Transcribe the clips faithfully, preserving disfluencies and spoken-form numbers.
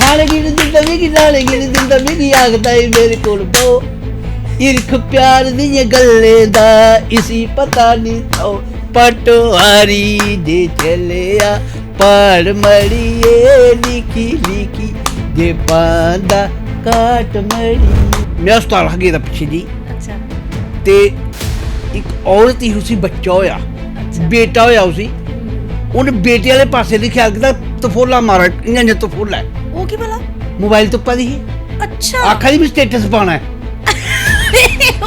नाले गिन दिंदा मिगी, नाले गिन दिंदा मिगी, आखदा ई मेरे कोल बो। हिरख प्यार दियें गल्लें दा इसी पता निं थो। पटवारी जे चलेआ प्हाड़ मड़िये, लिखी लिखी जे पांदा काट मड़ी। में अस्पताल हा गेदा पिच्छे जी, अच्छा। ते इक औरत ही, उसी बच्चा होया, अच्छा। बेटा होया उसी। हम्म। उन बेटे आह्ले पासे निं ख्याल कीता, तफोला मारा, इ'यां इ'यां तफोला ऐ। ओह् की भला? मोबाइल तुप्पा दी ही, अच्छा। आखा दी भी स्टेटस पाना ऐ,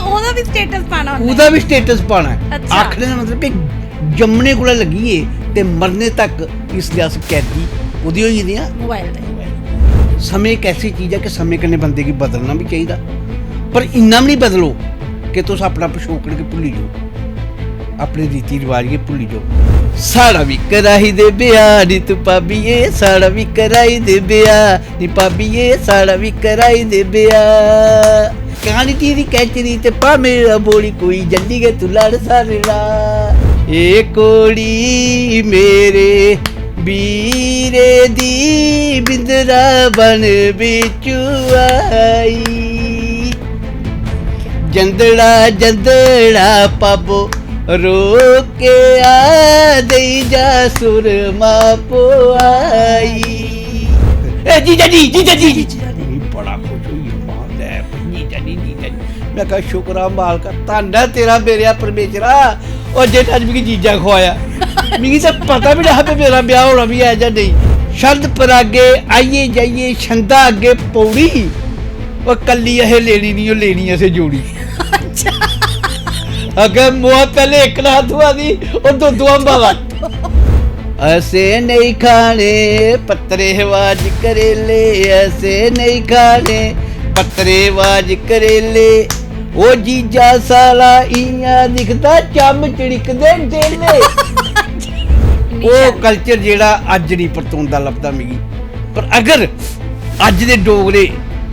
ओह्दा भी स्टेटस पाना होंदा ओह्दा भी स्टेटस पाना ऐ। अच्छा। आखने दा मतलब कि जम्मने कोला लग्गियै ते मरने तक इसलै अस कैदी ओह्दी होई गेदे आं। मोबाइल ते। समें इक ऐसी चीज ऐ कि समें कन्नै बंदे गी बदलना बी चाहिदा, पर इन्ना बी निं बदलो कि तुस अपना पछोकड़ गै भुल्ली जाओ, अपने रीति रिवाज गै भुल्ली जाओ। साढ़ा बी कराई दे ब्याह नी तू भाबिये, साढ़ा बी कराई दे ब्याह नी भाबिये, साढ़ा बी कराई दे ब्याह। कानी दी कैचरी ते पा मेरा बोली, कोई जल्दी गै तू लड़ सारे दा। ए कोड़ी मेरे बीरे दी बिंदरा बन बिचु आई। जंदड़ा जंदड़ा पाबो रोके आ, देई जा सुरमा पोआई। ए जीजा जी, जीजा जी। जीजा जी। मिगी बड़ा खुश होई गेआ, मां लै जीजा जी, जीजा जी। मैं कहा, "शुक्र आ मालका, धन्न ऐ तेरा मेरेआ परमेशरा, और जेह्ड़ा अज्ज मिगी जीजा खुआया।" मिगी ते पता बी नेहा कि मेरा ब्याह होना बी ऐ जां नेईं। छंद परागे आइयै जाइयै छंदा अग्गें पौड़ी, ओह् कल्ली असें लेनी निं, ओह् लेनी असें जोड़ी। अग्गें मोआ पैह्ले इक ना थ्होआ दी, ओह् दो दो अम्बा दा। असें नेईं खाने पत्तरे वाज करेले, असें नेईं खाने पत्तरे वाज करेले। ओ जीजा साला इ'यां दिखदा, चम्म चड़िकदे डेले। ओह् कल्चर जेह्ड़ा अज्ज निं परतोंदा लभदा मिगी, पर अगर अज्ज दे डोगरे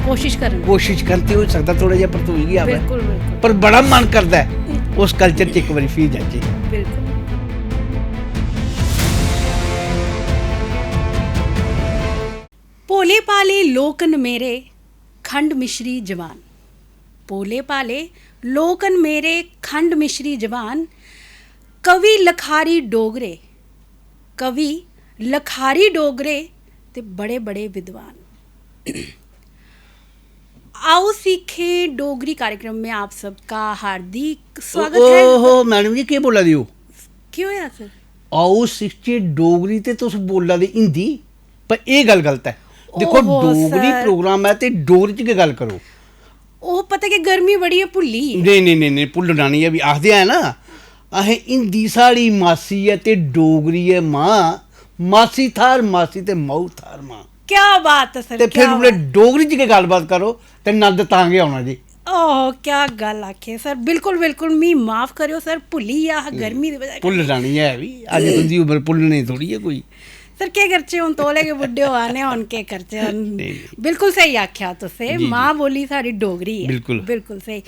कोशिश करन। कोशिश करन ते होई सकदा थोह्ड़ा जेहा परतोई गै आवै। बिल्कुल, बिल्कुल। पर बड़ा मन करदा ऐ उस कल्चर च इक बारी फ्ही जाचै। बिल्कुल। भोले भाले लोक न मेरे, खंड मिश्री जवान। भोले भाले लोक न मेरे, खंड मिश्री जवान। कवि लखारी डोगरे, कवि लखारी डोगरे ते बड़े बड़े विद्वान। आओ सीखें डोगरी कार्यक्रम में आप सबका हार्दिक स्वागत है। ओहो मैडम जी, केह् बोला दे ओ? केह् होया सर? आओ सिखचे डोगरी ते तुस बोला दे हिंदी, पर एह् गल्ल गलत ऐ। दिक्खो, ओहो, डोगरी सर। प्रोग्राम ऐ ते डोगरी च गै गल्ल करो। ओह् पता कि गर्मी बड़ी ऐ, भुल्ली। नेईं नेईं नेईं नेईं, भुल्लना निं ऐ। भी आखदे ऐ ना, असें हिंदी साढ़ी मासी ऐ ते डोगरी ऐ मां, मासी थाह्र मासी ते माऊ थाह्र मां। क्या बात है सर, ते क्या फिर उ'नें बात। डोगरी च गै गल्लबात करो ते नंद तां गै औना जी। ओह, क्या गल्ल आखी सर, बिल्कुल बिल्कुल, मी माफ करेओ सर, भुल्ली गेआ हा गर्मी दी बजह कन्नै। भुल्लना निं ऐ भी, अज्ज तुं'दी उम्र भुल्लने दी थोड़ी ऐ कोई। सर, केह् करचै, हून तौले गै बुड्ढे होआ ने, हून केह् करचै हून। नेईं, नेईं। बिल्कुल स्हेई आखेआ तुसें, जी, जी। मां बोली साढ़ी डोगरी ऐ। बिल्कुल। बिल्कुल स्हेई।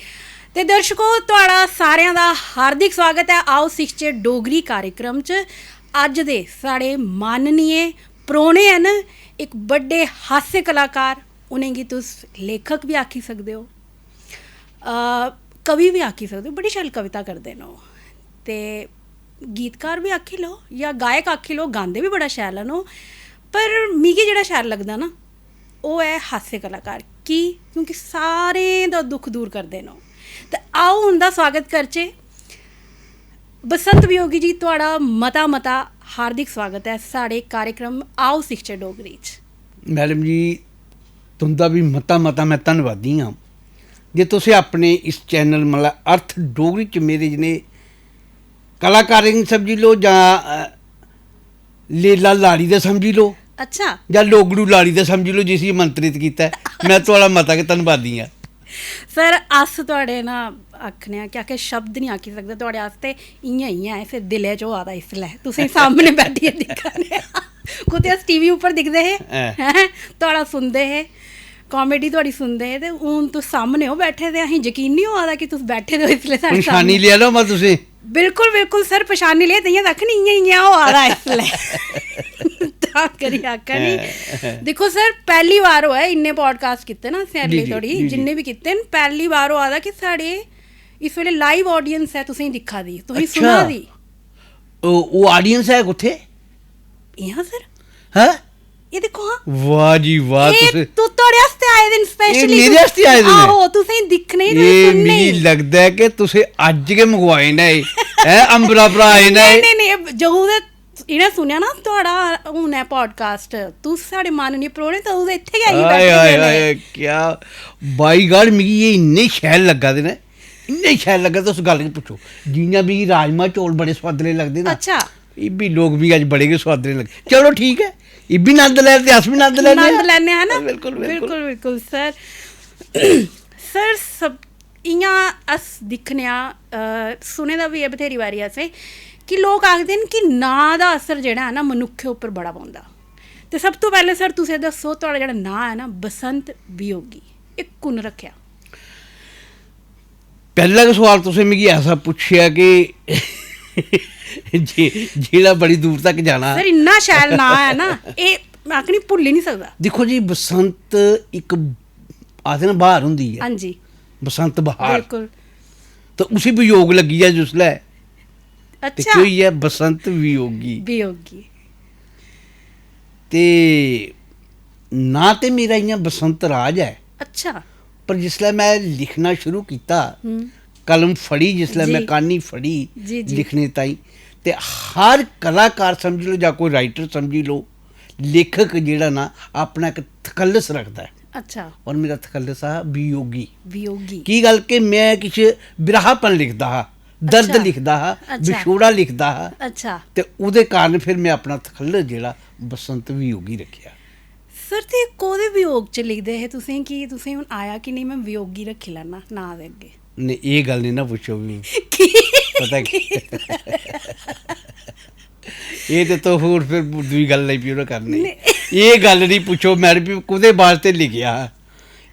ते दर्शको, थुआढ़ा सारेआं दा हार्दिक स्वागत ऐ आओ सिखचे डोगरी कार्यक्रम च। अज्ज दे साढ़े माननीय परौह्ने हैन इक बड्डे हास्य कलाकार, उ'नेंगी तुस लेखक बी आखी सकदे ओ, अ, कवि बी आखी सकदे ओ, बड़ी शैल कविता करदे न ओह्। ते गीतकार बी आखी लैओ जां गायक आखी लैओ, गांदे बी बड़ा शैल न ओह्। पर मिगी जेह्ड़ा शैल लगदा ना, ओह् ऐ हास्य कलाकार। की? क्योंकि सारें दा दुख दूर करदे न ओह्। ते आओ उं'दा स्वागत करचै। बसंत वियोगी जी, थुआढ़ा मता मता हार्दिक स्वागत ऐ साढ़े कार्यक्रम आओ सिखचै डोगरी च। मैडम जी, तुं'दा बी मता मता में धन्नवादी आं जे तुसें अपने इस चैनल, मतलब अर्थ डोगरी च मेरे जनेह् कलाकारें गी समझी लैओ जां, अ, लेला लाड़ी दा समझी लैओ अच्छा। जां लोगड़ू लाड़ी दा समझी लैओ, जिसी आमंत्रित कीता ऐ, में थुआढ़ा मता गै धन्नवादी आं। सर, अस थुआढ़े ना आखने आं, केह् आखै, शब्द निं आखी सकदे थुआढ़े आस्तै, इ'यां इ'यां ऐ, सिर्फ दिलै च होआ दा इसलै, तुसें सामनै बैठियै दिक्खा ने आं। कुतै अस टीवी उप्पर दिखदे हे, ऐ। हैं, थुआढ़ा सुनदे हे, कामेडी थुआढ़ी सुनदे हे, ते हून तुस सामनै ओ बैठे दे, असें यकीन निं होआ दा कि तुस बैठे दे ओ इसलै साढ़े पन्छानी सामनै। लेआ ना में तुसें। बिल्कुल बिल्कुल सर, पछानी लेआ, ताइयें तक निं इ'यां इ'यां होआ दा इसलै। ते तां करियै आखा नी। दिक्खो सर, पैह्ली बार होआ ऐ, इन्ने पॉडकास्ट कीते ना असें जी, अगले जी, थोड़ी, जी, जी। जिन्ने बी कीते न, पैह्ली बार होआ दा कि साढ़े इस बेल्लै लाइव ऑडियंस ऐ तुसेंगी दिक्खा दी, तुसेंगी अच्छा। सुना दी। ओह्, ओह् ऑडियंस है कुत्थै? इ'यां सर। हैं? एह् दिक्खो हां। वाह जी वाह, एह् तुस तू, थुआढ़े आस्तै आए दे न एह् specially। मेरे आस्तै आए दे न? आहो, तुसेंगी दिक्खने गी, तुसेंगी एह् सुनने मिगी गी। लगदा ऐ कि तुसें अज्ज गै मंगवाए न एह्, हैं? अंबरा परा आए न नेईं, एह्। नेईं, नेईं, एह् जदूं दे इ'नें सुनेआ ना थुआढ़ा हून ऐ पॉडकास्ट, तुस साढ़े माननीय परौह्ने, तदूं दे इत्थै गै आई हाय, बैठे हाय, दे न। हाय, क्या, by God, मिगी एह् इन्ने शैल लग्गा दे न, इन्ने शैल लग्गा दे, तुस गल्ल गै पुच्छो। जि'यां मिगी राजमा चौल बड़े सोआदले लगदे ना, अच्छा। इब्बी लोक मिगी अज्ज बड़े गै सोआदले लग्गे। चलो ठीक ऐ, इब्बी नंद लै ते अस बी नंद लैने नंद आं। लैने आं ना? बिल्कुल, बिल्कुल। बिल्कुल, बिल्कुल, सर। सर, सब, इ'यां अस दिक्खने आं, अ, सुने दा बी ऐ बथ्हेरी बारी असें, कि लोक आखदे न कि नांऽ दा असर जेह्ड़ा ऐ ना, मनुक्खै उप्पर बड़ा पौंदा। ते सब तों पैह्लें सर, तुस एह् दस्सो, थुआढ़ा जेह्ड़ा नांऽ ऐ ना, बसंत वियोगी, एह् कु'न रक्खेआ? पैह्ला गै सोआल तुसें मिगी ऐसा पुच्छेआ कि जे-, जेह्ड़ा बड़ी दूर तक जाना। सर, इन्ना शैल नांऽ ऐ ना, एह् में आखनी भुल्ली निं सकदा। दिक्खो जी, बसंत इक आखदे न ब्हार होंदी ऐ। हां जी। बसंत बहार। बिल्कुल। ते उसी वियोग लग्गी जा जिसलै, ते अच्छा। केह् होई गेआ? बसंत वियोगी। वियोगी। ते नांऽ ते मेरा इ'यां बसंत राज ऐ। अच्छा। पर जिसलै में लिखना शुरू कीता, हम्म। कलम फड़ी, जिसलै जी। में क्हानी फड़ी जी, जी। लिखने ताईं, ते हर कलाकार समझी लैओ जां कोई राइटर समझी लैओ, लेखक जेह्ड़ा ना अपना इक तखल्लस रखदा ऐ। अच्छा। और मेरा तखल्लस हा वियोगी। वियोगी। की गल्ल कि में किश बिरहापन लिखदा हा, दर्द अच्छा। लिखदा हा, अच्छा। विछोड़ा लिखदा हा। अच्छा। ते ओह्दे कारण फिर में अपना तखल्लस जेह्ड़ा बसंत वियोगी रक्खेआ। सर, ते कोह्दे वियोग च लिखदे हे तुसें कि तुसें हून आया कि नेईं, में वियोगी रक्खी लैना नांऽ दे अग्गें? नेईं, एह् गल्ल निं ना पुच्छो मी। की? पता की? एह् ते तुस हून फिर दूई गल्ल लगी पेओ ना करने। नेईं। एह् गल्ल निं पुच्छो, मैडम, भी कोह्दे बास्तै लिखेआ हा?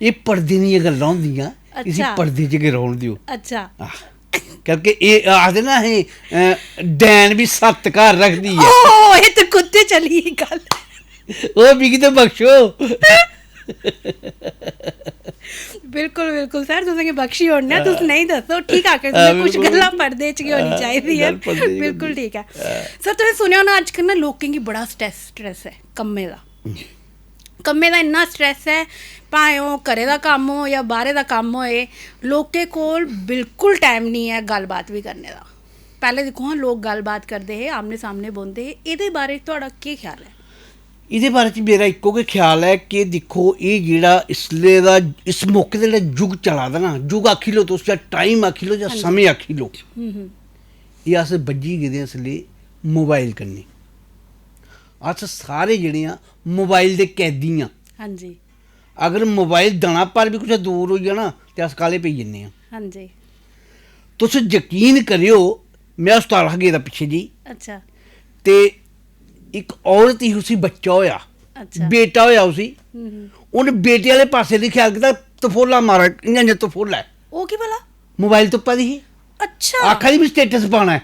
एह् पर्दे दियां गल्लां होंदियां, इसी अच्छा। पर्दे च गै रौह्न देओ। अच्छा। आह, क्योंकि एह् आखदे ना, असें, अ, डैन बी सत्त घर रखदी ऐ। ओह्, एह् ते कुत्थै चली गेई गल्ल? ओह् मिगी ते बख्शो। बिल्कुल, बिल्कुल सर, तुसेंगी बख्शी ओड़ने आं, तुस हां। नेईं दस्सो, ठीक आखदे हां, तुसें, कुछ बिल्कुल। गल्लां पर्दे च गै होनी हां, चाहिदी ऐ। गल्ल पर्दे च गै बिल्कुल होंदी। ठीक ऐ। हां। सर, तुसें सुनेआ होना अज्जकल ना लोकें गी बड़ा स्ट्रेस, स्ट्रेस ऐ कम्मै दा। हम्म। कम्मै दा इन्ना स्ट्रेस ऐ, भाएं ओह् घरै दा कम्म हो जां बाह्रै दा कम्म होए, लोकें कोल बिल्कुल टाइम निं ऐ गल्ल बात बी करने दा। पैह्लें दिक्खो हां, लोक गल्ल बात करदे हे, आमने सामने बौंह्दे हे, एह्दे बारे च थुआढ़ा केह् ख्याल ऐ? एह्दे बारे च मेरा इक्को गै ख्याल ऐ कि दिक्खो, एह् जेह्ड़ा इसलै दा, इस मौके दा जेह्ड़ा युग चला दा ना, युग आखी लैओ तुस, जां टाइम आखी लैओ, जां हां जी। समें आखी लैओ, हम्म, हम्म। एह् अस बज्झी गेदे आं इसलै मोबाइल कन्नै। अस सारे जेह्ड़े आं, मोबाइल दे कैदी आं। हां जी। अगर मोबाइल दना भर बी कुसै दूर होई जा ना, ते अस काह्ले पेई जन्ने आं। हां जी। तुस यकीन करेओ, में अस्पताल हा गेदा पिच्छे जेही, अच्छा। ते इक औरत ही, उसी बच्चा होआ, अच्छा। बेटा होआ उसी। हम्म, हम्म। उन्न बेटे आह्ले पास्सै निं ख्याल कीता, तफोला मारा, इ'यां, इ'यां तफोला ऐ। ओह् की भला? मोबाइल तुप्पा दी ही। अच्छा। आखा दी, "में स्टेटस पाना ऐ।"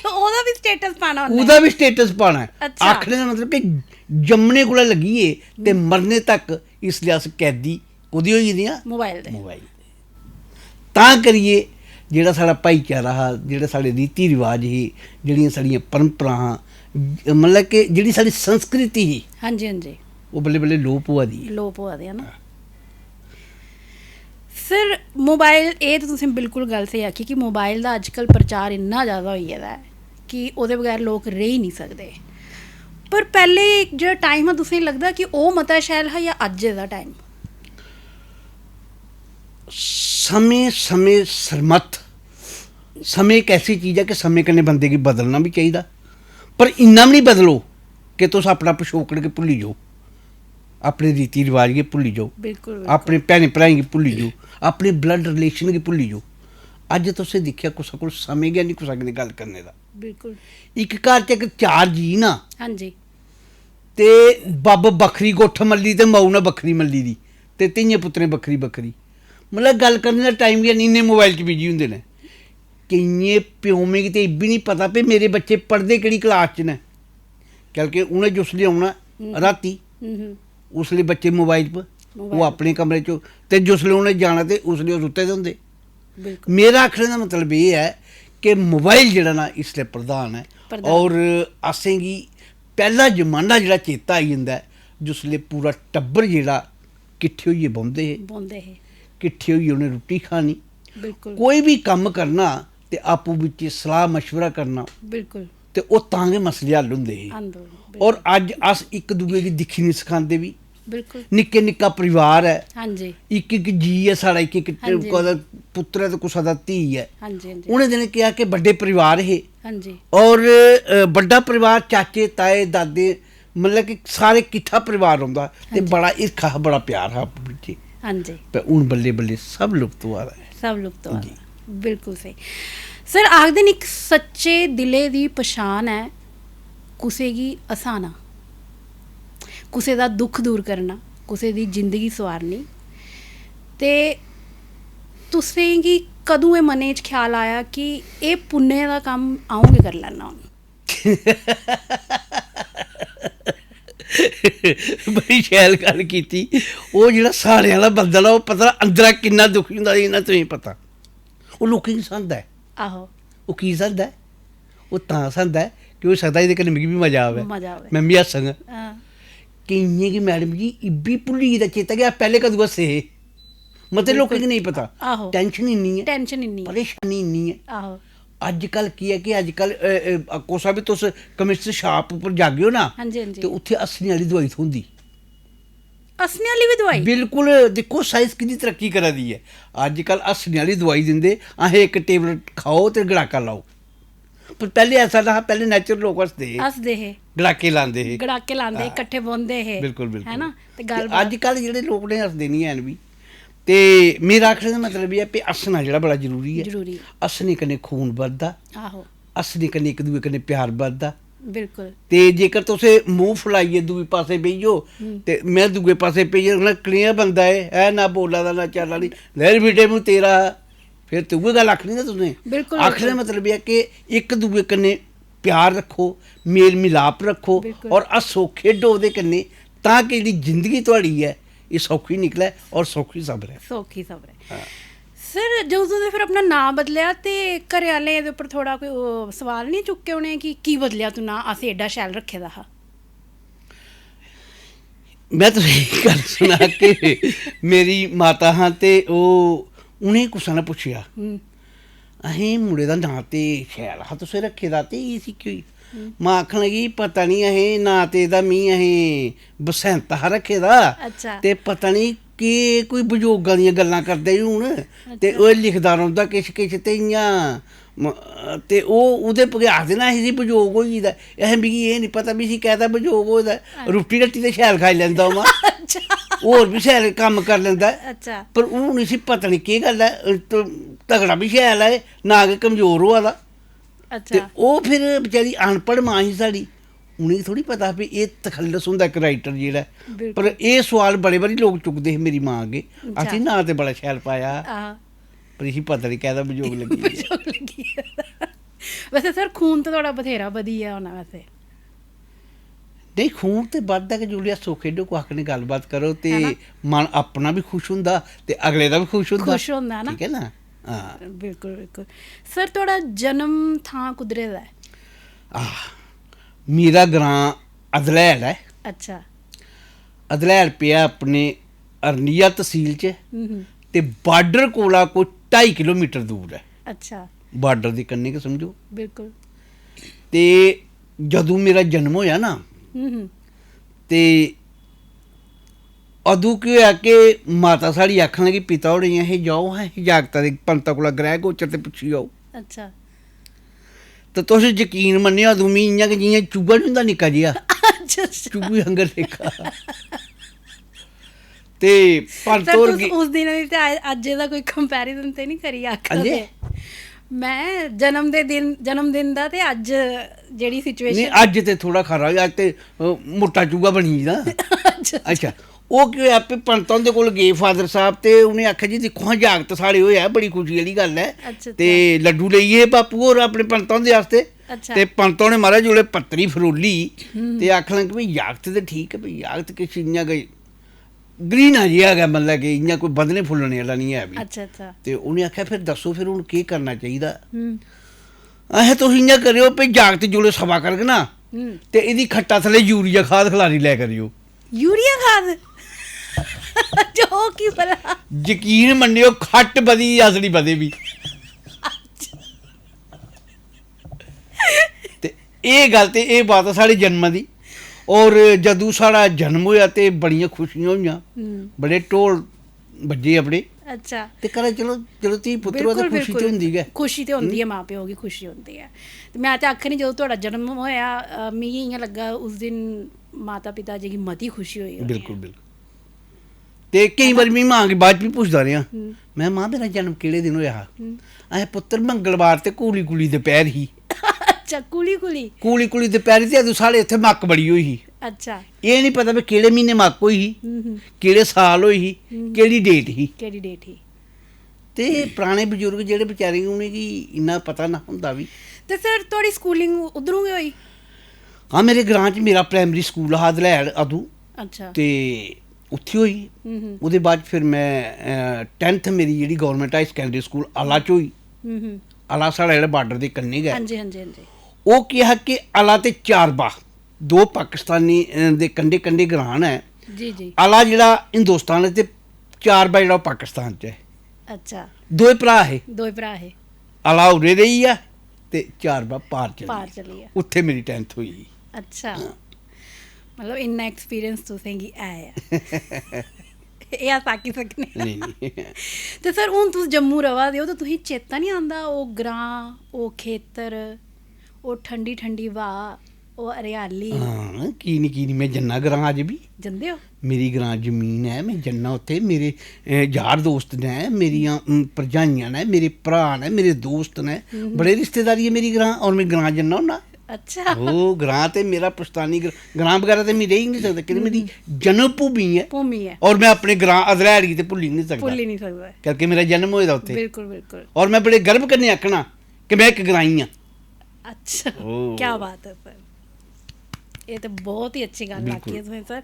ओह्दा बी स्टेटस पाना उन्नै? ओह्दा बी स्टेटस पाना ऐ। अच्छा। आखने दा मतलब कि जम्मने कोला लग्गियै ते हम्म। मरने तक इसलै अस कैदी कोह्दी होई गेदे आं? मोबाइल दे। मोबाइल दे। तां करियै जेह्ड़ा साढ़ा भाईचारा हा, जेह्ड़े साढ़े रीति रिवाज हे, जेह्ड़ियां साढ़ियां परंपरां हां, ज-, मतलब कि जेह्ड़ी साढ़ी संस्कृति ही, हां जी, हां जी। ओह् बल्लें-बल्लें लोप होआ दी ऐ। लोप होआ दे, है ना? हां। सर, मोबाइल, एह् ते तुसें बिल्कुल गल्ल स्हेई आखी कि मोबाइल दा अज्जकल प्रचार इन्ना ज्यादा होई गेदा ऐ कि ओह्दे बगैर लोक रेही निं सकदे। पर पैह्ले जेह्ड़ा टाइम हा, तुसें लगदा कि ओह् मता शैल हा जां अज्ज दा टाइम? समें, समें सरमत्थ, समें इक ऐसी चीज ऐ कि समें कन्नै बंदे गी बदलना बी चाहिदा, पर इन्ना बी निं बदलो कि तुस अपना पछोकड़ गै भुल्ली जाओ, अपने रीति रिवाज गी भुल्ली जाओ, बिल्कुल, बिल्कुल। अपने भैनें भ्राएं गी भुल्ली जाओ, अपने ब्लड रिलेशन गी भुल्ली जाओ। अज्ज तुसें दिक्खेआ, कुसै कोल समें गै निं कुसै कन्नै गल्ल करने दा। बिल्कुल। इक घर च इक चार जी ना, हां जी। ते बब्ब बक्खरी गुट्ठ मल्ली ते माऊ ने बक्खरी मल्ली दी, ते धियें पुत्तरें बक्खरी बक्खरी। मतलब, गल्ल करने दा टाइम गै निं, इन्ने मोबाइल च बिजी होंदे न। केइयें प्योमें गी ते इब्बी निं पता भई मेरे बच्चे पढ़दे केह्ड़ी क्लास च न। क्योंकि उ'नें जिसलै औना राती, हम्म, उसलै बच्चे मोबाइल पर, मोबाइल। ओह् अपने कमरे च, ते जिसलै उ'नें जाना ते उसलै ओह् सुत्ते दे होंदे। बिल्कुल। मेरा आखने दा मतलब एह् ऐ कि मोबाइल जेह्ड़ा ना इसलै प्रधान ऐ, प्रधान। और असेंगी पैह्ला जमाना जेह्ड़ा चेता आई जंदा ऐ, जिसलै पूरा टब्बर जेह्ड़ा किट्ठे होइयै बौंह्दे हे, बौंह्दे हे। किट्ठे होइयै उ'नें रुट्टी खानी, बिल्कुल। कोई बी कम्म करना ते आपूं बिच्च सलाह मशवरा करना, बिल्कुल। ते ओह् तां गै मसले हल होंदे हे। आंदो। और अज्ज अस इक दूए गी दिक्खी नहीं सखांदे बी। बिल्कुल। निक्के निक्का परिवार ऐ, हां जी। इक इक जी ऐ साढ़ा, इक इक हां जी। कुसै दा पुत्तर ऐ ते कुसै दा धी ऐ। हां जी, हां जी। उ'नें दिनें केह् हा कि बड्डे परिवार हे, हां जी। और अ, बड्डा परिवार, चाचे ताए दादे, मतलब कि सारे किट्ठा परिवार रौंह्दा हा, ते हां जी। बड़ा हिरखा हा, बड़ा प्यार हा आपूं बिच्चें। हां जी। पर हून बल्लें बल्लें सब लुप्त होआ दा ऐ। सब लुप्त होआ जी। दा। बिल्कुल स्हेई। सर, आखदे न, इक सच्चे दिलै दी पछान ऐ कुसै गी हसाना, कुसै दा दुख दूर करना, कुसै दी जिंदगी संवारनी। ते तुसें गी कदूं एह् मनै च ख्याल आया कि एह् पुण्य दा कम्म अ'ऊं गै करी लैन्ना हून? बड़ी शैल गल्ल कीती। ओह् जेह्ड़ा सारें आह्ला बंदा ना, ओह् पता अंदरा किन्ना दुखी होंदा, इन्ना तुसेंगी पता। ओह् लोकें गी हसांदा ऐ। आहो। ओह् की हसांदा ऐ? ओह् तां हसांदा ऐ कि होई सकदा एह्दे कन्नै मिगी बी मजा आवै, मजा आवै। में बी हस्सङ। हां। केइयें गी, मैडम जी, इब्बी भुल्ली गेदा चेता कि अस पैह्ले कदूं हस्से हे। मते लोकें गी नेईं पता। आहो। टैंशन इन्नी ऐ, टैंशन इन्नी ऐ। परेशानी इन्नी ऐ। आहो। अज्जकल केह् ऐ कि अज्जकल, अ, अ, कुसै बी तुस केमिस्ट शाप उप्पर जागेओ ना, हां जी, हां जी। ते उत्थै हस्सने आह्ली दवाई थ्होंदी। हस्सने आह्ली बी दवाई? बिल्कुल, दिक्खो साइंस किन्नी तरक्की करा दी ऐ। अज्जकल हस्सने आह्ली दवाई दिंदे, असें इक टेबलेट खाओ ते गड़ाका लाओ। पर पैह्ले ऐसा नेईं हा, पैह्ले नेचुरल लोक हसदे हे, हसदे हे। गड़ाके लांदे हे। गड़ाके लांदे हे, हां। किट्ठे बौंह्दे हे। बिल्कुल, बिल्कुल। है ना? ते ते गल्लबात अज्जकल जेह्ड़े लोक ने, हसदे निं हैन बी। ते मेरा आखने दा मतलब एह् ऐ कि हस्सना जेह्ड़ा बड़ा जरूरी ऐ। जरूरी ऐ। हस्सने कन्नै खून बधदा, आहो। हस्सने कन्नै इक दूए कन्नै प्यार बधदा। बिल्कुल। ते जेकर तुस मूंह फुलाइयै दूए पासै बेही जाओ, ते में दूए पासै बेही जाना, कनेहा बंदा ऐ, है ना बोला दा, ना चाला दी, लैर फिटे मूंह तेरा, फिर ते उ'ऐ गल्ल आखनी ना तुसें। बिल्कुल, आखने दा बिल्कुल। मतलब एह् ऐ कि इक दूए कन्नै प्यार रक्खो, मेल मिलाप रक्खो, बिल्कुल। और हस्सो खेढो ओह्दे कन्नै, तां कि जेह्ड़ी जिंदगी थुआढ़ी ऐ, एह् सौखी निकलै और सौखी सब्रै। सौखी सब्रै। सर, जदूं तुसें फिर अपना नांऽ बदलेआ ते घरै आह्लें एह्दे उप्पर थोह्ड़ा कोई ओह् सोआल निं चुक्के उ'नें कि की बदलेआ तूं नांऽ, असें एड्डा शैल रक्खे दा हा? में तुसें गी गल्ल सनां कि मेरी माता हां ते ओह्, उ'नें कुसै ने पुच्छेआ, हम्म। "अहें मुड़े दा नांऽ ते शैल हा तुसें रक्खे दा, ते इसी केह् होई?" मां आखन लगी, "पता निं, अहें नांऽ ते एह्दा मी अहें बसैंत हा रक्खे दा, अच्छा। ते पता निं केह् कोई बजोगां दियां गल्लां करदा ई हून, ते ओह् लिखदा रौंह्दा किश किश, ते इ'यां म-, ते ओह् ओह्दे पर गै आखदे ना, इसी बजोग होई गेदा।" अहें, "मिगी एह् निं पता, मिगी कैह्दा बजोग होए दा ऐ, रुट्टी रट्टी ते शैल खाई लैंदा ओह्, मां, अच्छा। होर बी शैल कम्म करी लैंदा ऐ, अच्छा। पर हून इसी पता निं केह् गल्ल ऐ, त-, तगड़ा बी शैल ऐ, ना गै कमजोर होआ दा।" अच्छा। ते ओह् फिर बेचारी अनपढ़ मां ही साढ़ी, उ'नेंगी थोड़ी पता हा भी एह् तखल्लस होंदा इक राइटर जेह्ड़ा ऐ। बिल्कुल। पर एह् सोआल बड़े बारी लोक चुकदे हे मेरी मां अग्गें, अच्छा। "आखदी, नांऽ ते बड़ा शैल पाया हा, हां। पर इसी पता निं कैह्दा बजोग लग्गी गेआ।" बजोग लग्गी गेआ। वैसे सर, खून ते थुआढ़ा बथ्हेरा बधी गेआ होना वैसे। नेईं, खून ते बधदा गै, जिसलै हस्सो खेढो, कुसै कन्नै गल्लबात करो ते है ना? मन अपना बी खुश होंदा ते अगले दा बी खुश होंदा। खुश होंदा ना? ठीक ऐ ना? हां। बिल्कुल, बिल्कुल। सर, थुआढ़ा जन्म थां कुद्धरै दा ऐ? आह, मेरा ग्रांऽ अदलैल ऐ। अच्छा। अदलैल पेआ अपने अरनिया तसील च, हम्म, ते बार्डर कोला कोई ढाई किलोमीटर दूर ऐ। अच्छा। बार्डर दे कन्नै गै समझो। बिल्कुल। ते जदूं मेरा जन्म होएआ ना, हम्म, ते अदूं केह् होएआ कि माता साढ़ी आखन लगी, पिता होरें गी, "अहें जाओ, हां, जागता दे, पंता कोला ग्रह गोचर ते पुच्छी आओ।" अच्छा। ते तुस यकीन मन्नेओ, अदूं मी इ'यां गै, जि'यां चूहा निं होंदा निक्का जेहा, अच्छा, अच्छा। चूहे आंगर लेखा। ते पंत सर, होर तुस गी उस दिन दी ते अ-, अज्जै दा कोई कंपैरिजन ते निं करी आखा हां जी। दे? में जन्म दे दिन, जन्मदिन दा ते अज्ज जेह्ड़ी नेईं, सिचुएशन। अज्ज ते थोह्ड़ा खरा होई, अज्ज ते, अ, मुट्टा चूहा बनी गेदा। अच्छा। अच्छा, ओह् केह् होआ, भी पंत हुंदे कोल गे फादर साहब, ते उ'नें आखेआ, "जी, दिक्खो हां, जागत साढ़े होएआ, बड़ी खुशी आह्ली गल्ल ऐ।" अच्छा, ते लड्डू लेई गे बापू होर अपने पंत हुंदे आस्तै। अच्छा। ते पंत होरें, महाराज, जोल्लै पत्तरी फरोली ते आखन लगे, "भाई, जागत ते ठीक ऐ, भाई, जागत किश इ'यां गै ग्रीना जेहा गै, मतलब कि इ'यां कोई बधने फुल्लने आह्ला निं ऐ भाई।" अच्छा, अच्छा। ते उ'नें आखेआ, "फिर दस्सो, फिर हून केह् करना चाहिदा?" हम्म। "अहें, तुस इ'यां करेओ, भाई, जागत जोल्लै सफा करग ना, हम्म। ते एह्दी खट्टा थल्लै यूरिया खाद खलारी लै करेओ।" यूरिया खाद? जो की भला? यकीन मन्नेओ, खट्ट बधी, अस निं बधे बी। ते एह् गल्ल ते एह् बात ऐ साढ़े जन्मा दी। और जदूं साढ़ा जन्म होआ ते बड़ियां खुशियां होइयां, हम्म। बड़े ढोल बज्जे अपने। अच्छा। ते घरै चलो, चलो धी पुत्तर होऐ ते बिल्कुल, खुशी ते बिल्कुल। होंदी गै। खुशी ते होंदी ऐ, हम्म। मां प्यो गी खुशी होंदी ऐ। ते में ते आखनी, जदूं थुआढ़ा जन्म होआ, अ, मिगी इ'यां लग्गा उस दिन माता पिता जी गी मती खुशी होई होनी ऐ। बिल्कुल, बिल्कुल। ते केईं बारी में मां गी बाद च बी पुछदा रेहा, हम्म। "में, मां, मेरा जन्म केह्ड़े दिन होआ हा?" हम्म। "अहें पुत्तर, मंगलवार ते कूली कूली दपैह्र ही।" अच्छा, कूली कूली। कूली कूली दपैह्री ते अदूं साढ़े इत्थै मक्क बड़ी होई ही। अच्छा। एह् निं पता भाई केह्ड़े म्हीने मक्क होई ही, हम्म, हम्म। केह्ड़े साल होई ही, हम्म। केह्ड़ी डेट ही। केह्ड़ी डेट ही। ते पराने बजुर्ग जेह्ड़े बेचारे, उ'नेंगी इन्ना पता ना होंदा बी। ते सर, थुआढ़ी स्कूलिंग उद्धरूं गै होई? हां, मेरे ग्रां च मेरा प्राइमरी स्कूल हा दलैड़ अदूं। अच्छा। ते उत्थै होई। हम्म, हम्म। ओह्दे बाद फिर में, अ, टैन्थ मेरी जेह्ड़ी गौरमैंट हाई सकैंडरी स्कूल आला च होई। हम्म, हम्म। आला साढ़ा जेह्ड़ा बार्डर दे कन्नै गै। हां जी, हां जी, हां जी। ओह् केह् हा कि आला ते चारबा, दो पाकिस्तानी, अ, दे कंढे कंढे ग्रां न। जी, जी। आला जेह्ड़ा हिंदुस्तान च ते चारबा जेह्ड़ा ओह् पाकिस्तान च ऐ। अच्छा। दोए भ्राऽ हे। दोए भ्राऽ हे। आला उरे रेही गेआ ते चारबा पार चली पार गेआ। चली गेआ। उत्थै मेरी टैन्थ होई ही। अच्छा। हां। मतलब, इन्ना एक्सपीरियंस तुसें गी ऐ। एह् अस आखी सकने आं। नेईं, नेईं। ते सर, हून तुस जम्मू र'वा दे ओ, ते तुसें चेता निं आंदा ओह् ग्रां, ओह् खेतर, ओह् ठंडी ठंडी ब्हा, ओह् हरियाली? हां, की निं, की निं? में जन्ना ग्रां अज्ज बी। जंदे ओ? मेरी ग्रां जमीन ऐ, में जन्ना उत्थै। मेरे, अ, यार दोस्त न, मेरियां, अम, भरजाइयां न, मेरे भ्राऽ न, मेरे दोस्त न, हम्म। बड़े रिश्तेदारी ऐ मेरी ग्रां, और में ग्रां जन्ना होन्ना। अच्छा। ओह् ग्रां ते मेरा पुश्तानी ग्र-, ग्रां बगैरा ते में रेही निं सकदा, की मेरी हम्म। जन्म भूमि ऐ। भूमि ऐ। और में अपने ग्रां अदलैड़ गी ते भुल्ली निं सकदा। भुल्ली निं सकदा। क्योंकि मेरा जन्म होए दा उत्थै। बिल्कुल, बिल्कुल। और में बड़े गर्व कन्नै आखना कि में इक ग्राईं आं। अच्छा, ओह्। क्या बात ऐ सर, एह् ते बहुत ही अच्छी गल्ल बिल्कुल। आखी ऐ तुसें सर।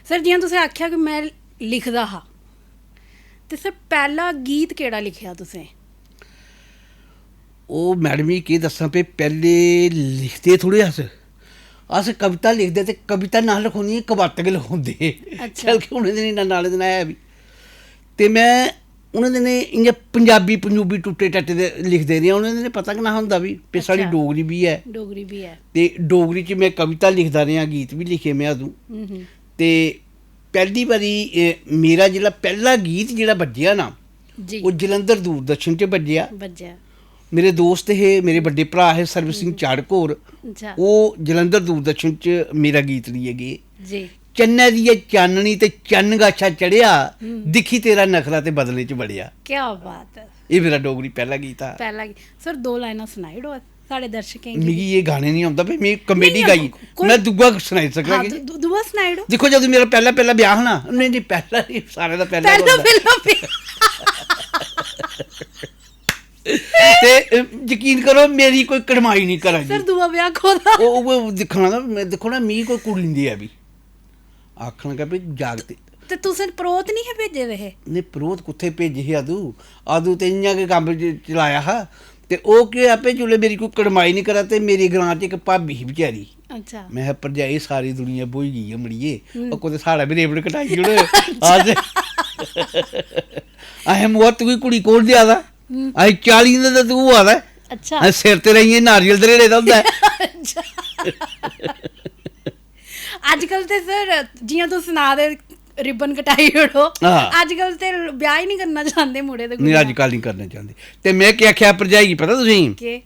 सर, जि'यां तुसें आखेआ कि में लिखदा हा, ते सर, पैह्ला गीत केह्ड़ा लिखेआ तुसें? ओह् मैडम जी, केह् दस्सां, पे पैह्ले लिखदे थोह्ड़े अस। अस कविता लिखदे ते कविता ना लखोंदियां, कवात गै लखोंदे हे। अच्छा। बल्के उ'नें दिनें इन्ना नालेज ना है बी। ते में उ'नें दिनें इ'यां पंजाबी पंजूबी टुट्टे टट्टे दे लिखदे रेहा। उ'नें दिनें पता गै ना होंदा बी, पे साढ़ी अच्छा। डोगरी बी ऐ। डोगरी बी ऐ। ते डोगरी च में कविता लिखदा रेहा, गीत बी लिखे में अदूं। हम्म, हम्म। ते पैह्ली बारी, ए, मेरा जेह्ड़ा पैह्ला गीत जेह्ड़ा बज्जेआ ना, जी। ओह् जलंधर दूरदर्शन च बज्जेआ। बज्जेआ। मेरे दोस्त हे, मेरे बड्डे भ्राऽ हे सरबजीत सिंह हम्म। चाड़क होर, अच्छा। ओह् जलंधर दूरदर्शन च मेरा गीत लेइयै गे। जी। "चन्नै दी ऐ चाननी ते चन्न गाछा चढ़ेआ, हम्म। दिक्खी तेरा नखरा ते बदलें च बड़ेआ।" क्या बात ऐ। एह् मेरा डोगरी पैह्ला गीत हा। पैह्ला गीत। सर, दो लाइनां सनाई ओड़ो। साढ़े दर्शकें गी। मिगी एह् गाने निं औंदा, भाई, में कॉमेडी नेईं, गाई। कोई में दूआ सनाई सकना हां, कि दू-, दू-, दूआ सनाई ओड़ो। दिक्खो, जदूं मेरा पैह्ला, पैह्ला ब्याह् हा ना, नेईं, नेईं, पैह्ला निं, सारें दा पैह्ला पैह्ला, गै होंदा। पैह्ला ब्याह्। ते, अ, यकीन करो, मेरी कोई कड़माई निं करा दी। सर, दूआ ब्याह् कोह्दा? ओह्, ओह् दिक्खना ना, में, दिक्खो ना, मिगी कोई कुड़ी निं देआ बी। आखन लगा, "भाई, जागत।" ते तुसें परोह्त निं हे भेजे दे हे? नेईं, परोह्त कुत्थै भेजे हे अदूं? अदूं ते इ'यां गै कम्म च-, चलाया हा। ते ओह् केह् होआ, भाई, जिसलै मेरी कोई कड़माई निं करा, ते मेरे ग्रां च इक भाबी ही बचैरी। अच्छा। में आखेआ, "भरजाई, सारी दुनिया ब्होई गेई ऐ, मड़िये। हम्म। ओह् कुतै साढ़ा बी रेबड़ कटाई ओड़ो।" अच्छा। अस, असें मुआ तुगी कुड़ी कौन देआ दा? हम्म। असें चाली दा ते तूं होआ दा ऐ। अच्छा। असें सिर तेरा इ'यां नारियल दरेड़े दा होंदा ऐ। अच्छा। अजकल ते सर, जि'यां तुस सना दे, रिबन कटाई ओड़ो। हां। अजकल ते ब्याह् ही निं करना चांह्दे मुड़े ते नेईं, कुड़ियां। अजकल निं करना चांह्दे। ते में केह् आखेआ भरजाई गी, पता तुसें गी? केह्?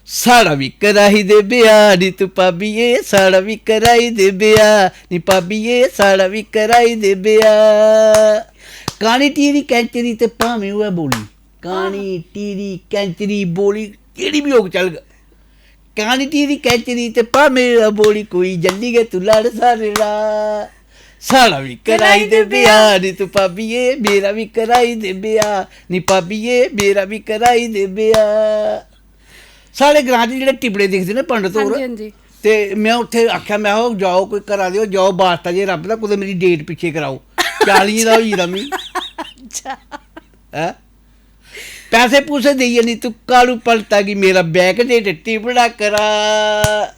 "साढ़ा बी कराई दे ब्याह् नी तू भाबिये, साढ़ा बी कराई दे ब्याह् नी भाबिये, साढ़ा बी कराई दे ब्याह्।" कानी टीरी कैंचरी ते भामें होऐ बोली, कानी टीरी कैंचरी बोली, केह्ड़ी बी होग चलग। कानी टीरी कैंचरी ते भामें बोली, कोई जल्दी गै तू लड़ सारे दा। साढ़ा बी कराई दे ब्याह् नी तू भाबिये, मेरा बी कराई दे ब्याह् नी भाबिये, मेरा बी कराई दे ब्याह्। साढ़े ग्रां च जेह्ड़े टिबड़े दिखदे न पंडत होर, हां जी, हां जी। ते में उत्थै आखेआ, में आखेआ, "जाओ, कोई करा देओ, जाओ, बास्ता जे रब्ब दा, कुतै मेरी डेट पिच्छे कराओ।" चालियें दा होई गेदा मी। अच्छा। हैं? पैसे पूसे देइयै नी तू कालू पंडता गी मेरा बैक डेट टिबड़ा करा।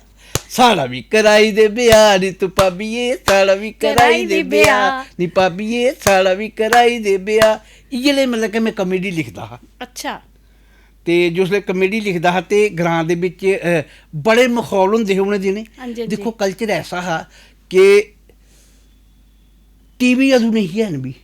साढ़ा बी कराई दे ब्याह नी तू भाबिये, साढ़ा बी कराई दे ब्याह। नी भाबिये, साढ़ा बी कराई दे ब्याह। इ'यै ले, मतलब कि में कॉमेडी लिखदा हा। अच्छा। ते जिसलै कॉमेडी लिखदा हा ते ग्रां दे बिच, अ, बड़े मखौल होंदे हे उ'नें दिनें। हां जी, हां जी। दिक्खो, कल्चर ऐसा हा कि टीवी अदूं नेईं ही हैन बी।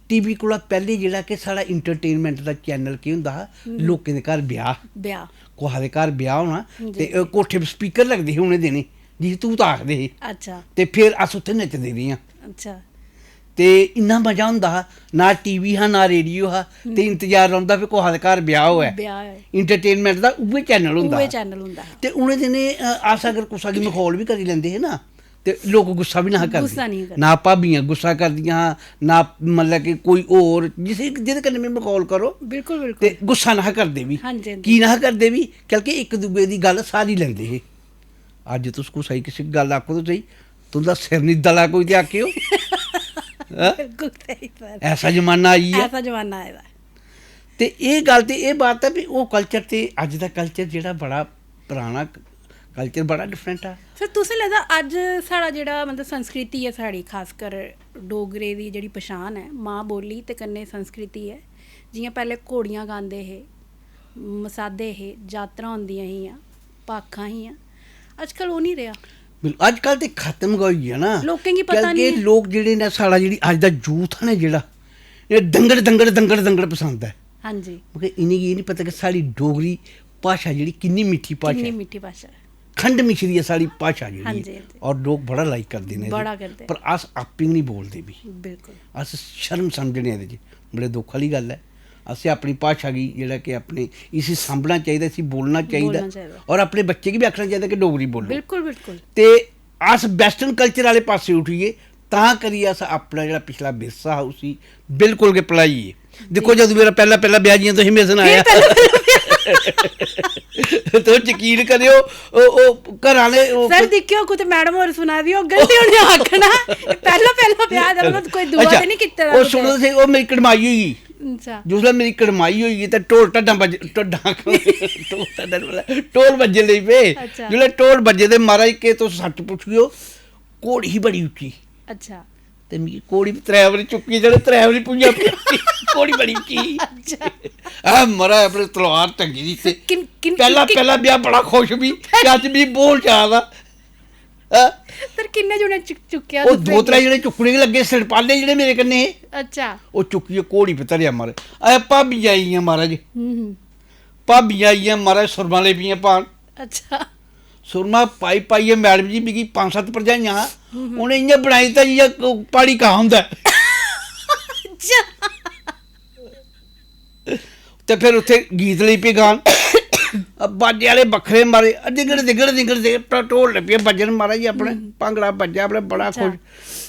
टीवी कोला पैह्ले जेह्ड़ा कि साढ़ा एंटरटेनमेंट दा चैनल केह् होंदा हा, हम्म। लोकें दे घर ब्याह। ब्याह। कुसै दे घर ब्याह होना जी, ते, अ, जी। कोठे पर स्पीकर लगदे हे उ'नें दिनें, जिसी तूत आखदे हे। अच्छा। ते फिर अस उत्थै नचदे रेह् आं। अच्छा। ते इन्ना मजा होंदा हा, ना टीवी हा, ना रेडियो हा, ते हम्म। इंतजार रौंह्दा फिर कुसै दे घर ब्याह होऐ। ब्याह होऐ। एंटरटेनमेंट दा उ'ऐ चैनल होंदा उ'ऐ हा। चैनल होंदा हा। ते उ'नें दिनें, अ, अस अगर कुसै गी मखौल बी करी लैंदे हे ना, ते लोक गुस्सा बी नेईं हा करदे। गुस्सा नेईं करदे। ना भाबियां गुस्सा करदियां हा, ना, मतलब कि कोई होर जिसी, जेह्दे कन्नै बी मखौल करो, बिल्कुल, बिल्कुल। ते गुस्सा नेईं हा करदे बी। हां जी, हां जी। की नेईं हा करदे बी? क्योंकि इक दूए दी गल्ल सारी लैंदे हे। अज्ज तुस कुसै गी किसी गल्ल आखो ते स्हेई, तुं'दा सिर निं दला कोई ते आखेओ। हैं? बिल्कुल स्हेई सर। ऐसा जमाना आई गेआ। ऐसा जमाना आए दा। ते एह् गल्ल ते एह् बात ऐ भी ओह् कल्चर ते अज्ज दा कल्चर जेह्ड़ा बड़ा पराना क-, कल्चर बड़ा डिफरेंट ऐ। सर, तुसें लगदा अज्ज साढ़ा जेह्ड़ा, मतलब, संस्कृति ऐ साढ़ी, खासकर डोगरे दी जेह्ड़ी पछान ऐ, मां बोली ते कन्नै संस्कृति ऐ, जि'यां पैह्लें घोड़ियां गांदे हे, मसादे हे, जातरां होंदियां हियां, भाखां हियां, अजकल ओह् निं रेहा। बिल-, अजकल ते खत्म गै होई गेआ ना। लोकें गी पता क्योंकि निं ऐ। लोक जेह्ड़े न, साढ़ा जेह्ड़ी अज्ज दा यूथ ऐ ना जेह्ड़ा, एह् दंगड़, दंगड़, दंगड़, दंगड़ पसंद ऐ। हां जी। मगर इ'नेंगी एह् निं पता कि साढ़ी डोगरी भाशा जेह्ड़ी किन्नी मिट्ठी भाशा किन्नी ऐ। मिट्ठी भाशा ऐ। खंड मिश्री ऐ साढ़ी भाशा जेह्ड़ी हां ऐ। जी, हां जी। और लोक बड़ा लाइक करदे न एह्दे। बड़ा करदे। पर अस आपें गै निं बोलदे बी। बिल्कुल। अस शर्म समझने एह्दे च। बड़े दुख आह्ली गल्ल ऐ। असें अपनी भाशा गी जेह्ड़ा कि अपने इसी सांभना चाहिदा, इसी बोलना चाहिदा। बोलना चाहिदा। और अपने बच्चे गी बी आखना चाहिदा कि डोगरी बोलो। बिल्कुल, बिल्कुल। ते अस वैस्टर्न कल्चर आह्ले पासै उठी गे, तां करियै अस अपना जेह्ड़ा पिछला विरसा हा उसी बिल्कुल गै भुलाई गे। दिक्खो, जदूं मेरा पैह्ला, पैह्ला ब्याह्, जि'यां तुसें मिगी सनाया, फिर पैह्ला, पैह्ला तुस यकीन करेओ, ओह्, ओह् घर आह्ले, ओह् सर, कोई दिक्खेओ, कुतै मैडम होर सुना दी होङन ते उ'नें आखना, "पैह्ला, पैह्ला ब्याह् दा मतलब कोई दूआ अच्छा, ते निं कीते दा ओह् कुतै?" सुनो ते स्हेई, ओह् मेरी कड़माई होई गेई। अच्छा। जिसलै मेरी कड़माई होई गेई ते ढोल ढड्डां बज्ज-, ढड्डां, ढोल ढड्डां निं बोल्लेआ, ढोल बज्जन लगी पे। अच्छा। जिसलै ढोल बज्जे ते महाराज, केह् तुस सच्च पुच्छेओ, घोड़ी ही बड़ी उच्ची। अच्छा। ते मिगी घोड़ी बी त्रै बारी चुक्की, जेह्ड़े त्रै बारी भुंजा पेआ। घोड़ी बड़ी उच्ची ही। अच्छा। आ महाराज, अपने तलवार टंगी दी ते किन-, किन-, पैह्ला, किन-, पैह्ला ब्याह् बड़ा खुश बी, कि अज्ज मिगी बोल जा दा। हैं? सर, किन्ने जने चुक-, चुक्केआ ओह् तुसें? दो त्रै जने चुक्कने गै लग्गे, सिरपाले जेह्ड़े मेरे कन्नै हे। अच्छा। ओह् चुक्कियै घोड़ी पर धरेआ महाराज। अजें भाबियां आई गेइयां महाराज। हम्म, हम्म। भाबियां आई गेइयां महाराज, सुरमा लगी पेइयां पान। अच्छा। सुरमा पाई पाइयै मैडम जी, मिगी पंज सत्त भरजाइयां हा, हम्म, हम्म। उ'नें इ'यां बनाई दित्ता जि'यां प्हाड़ी कां होंदा ऐ। अच्छा। ते फिर उत्थै गीत लगी पे गान। बाजे आह्ले बक्खरे मारे, दिंगड़, दिंगड़, दिंगड़, दिंगड़, ढोल लगी पे बज्जन, महाराज जी, अपने हम्म। भांगड़ा बज्जेआ, अपने बड़ा अच्छा। खुश।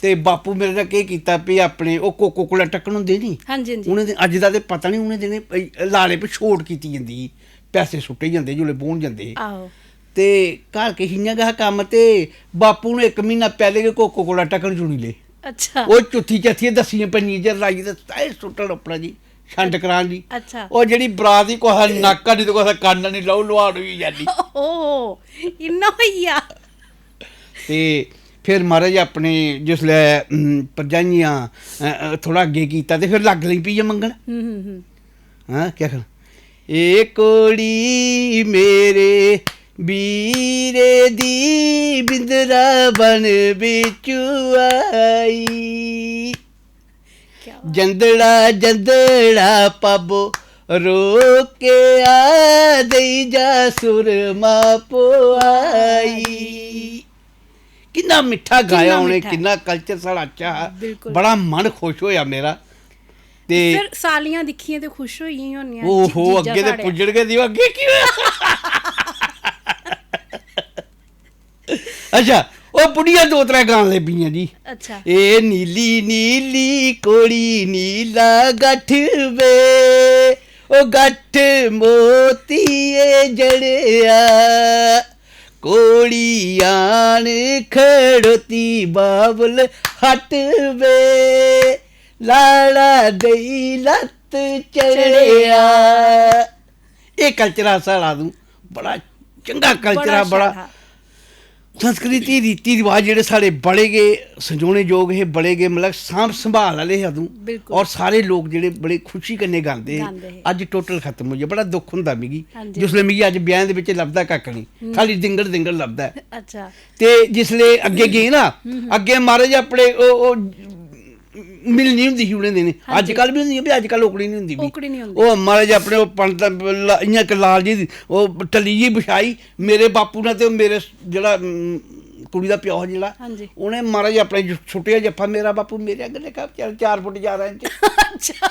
ते बापू मेरे ने केह् कीता, भी अपने ओह् कोको कोला ढक्कन होंदे नी, हां जी, हां जी। उ'नें दे, अज्ज दा ते पता निं, उ'नें दिनें, ए, लाड़े पर छूट कीती जंदी ही, पैसे सुट्टे जंदे हे जिसलै ब्होन जंदे हे। आहो। ते घर किश इ'यां गै हा कम्म, ते बापू ने इक म्हीना पैह्लें गै कोको कोला ढक्कन चुनी ले। अच्छा। ओह् चुत्थी चत्थियै दस्सियां पंजियां च लाइयै ते ताए सुट्टन अपना जी, छंड करान जी। अच्छा। ओह् जेह्ड़ी बरात ही, कुसै नक्क निं ते कुसै कन्न निं, लहू लुहान होई जानी। ओहो, इन्ना होई गेआ। ते फिर महाराज अपने जिसलै, उम, भरजाइयां, अ, अ, थोह्ड़ा अग्गें कीता ते फिर लग्ग लगी पेइयां मंगन। हम्म, हम्म, हम्म। हां, केह् आखना? "ए कुड़ी मेरे बीरे दी बिंदरा बन बिचू आई।" क्या बात। "जंदड़ा, जंदड़ा पाबो रोकेआ, देई जा सुरमा पोआई।" किन्ना मिट्ठा गाया किन्ना उ'नें, मिट्ठा। किन्ना कल्चर साढ़ा अच्छा हा। बिल्कुल। बड़ा मन खुश होएआ मेरा। ते फिर सालियां दिक्खियां ते खुश होई गेइयां होनियां, ओहो, जी-, जीजा अग्गें ते साढ़े। पुज्जन गै देओ, अग्गें की होआ? अच्छा, ओह् बुढ़ियां दो त्रै गान लगी पेइयां जी। अच्छा। "ए नीली नीली कोड़ी नीला गठ वे, ओ गट्ठ मोतिये जड़ेआ, कोड़ी आन खड़ोती बाबल हट वे, लाड़ा देई लत्त चढ़ेआ। एह् कल्चर हा साढ़ा अदूं, बड़ा चंगा कल्चर हा, बड़ा संस्कृति, रीति रिवाज जेह्ड़े साढ़े बड़े गै संजोने जोग हे, बड़े गै मतलब सांभ संभाल आह्ले हे अदूं। बिल्कुल। और सारे लोक जेह्ड़े बड़े खुशी कन्नै गांदे हे। गांदे हे। अज्ज टोटल खत्म होई गेआ। बड़ा दुख होंदा मिगी, हां जी। जिसलै मिगी अज्ज ब्याहें दे बिच लभदा कक्ख निं, हम्म। खाली दिंगड़ दिंगड़ लभदा ऐ। अच्छा। ते जिसलै अग्गें गे ना, हम्म, हम्म। अग्गें महाराज अपने ओह्, ओह् मिलनी होंदी ही उ'नें दिनें। हां जी। अज्जकल बी होंदी ऐ, भी अज्जकल ओकड़ी निं होंदी भी। ओकड़ी निं होंदी। ओह् महाराज अपने ओह् पंत ला-, इ'यां इक लाल जी दी ओह् टल्ली जी बिछाई, मेरे बापू ने ते मेरे स-, जेह्ड़ा, उम, कुड़ी दा प्यो हा जेह्ड़ा, हां जी। उ'नें महाराज अपने ज-, सुट्टेआ जफ्फा, मेरा बापू मेरे अग्गें लेखा चार, चार फुट ग्यारह इंच। अच्छा,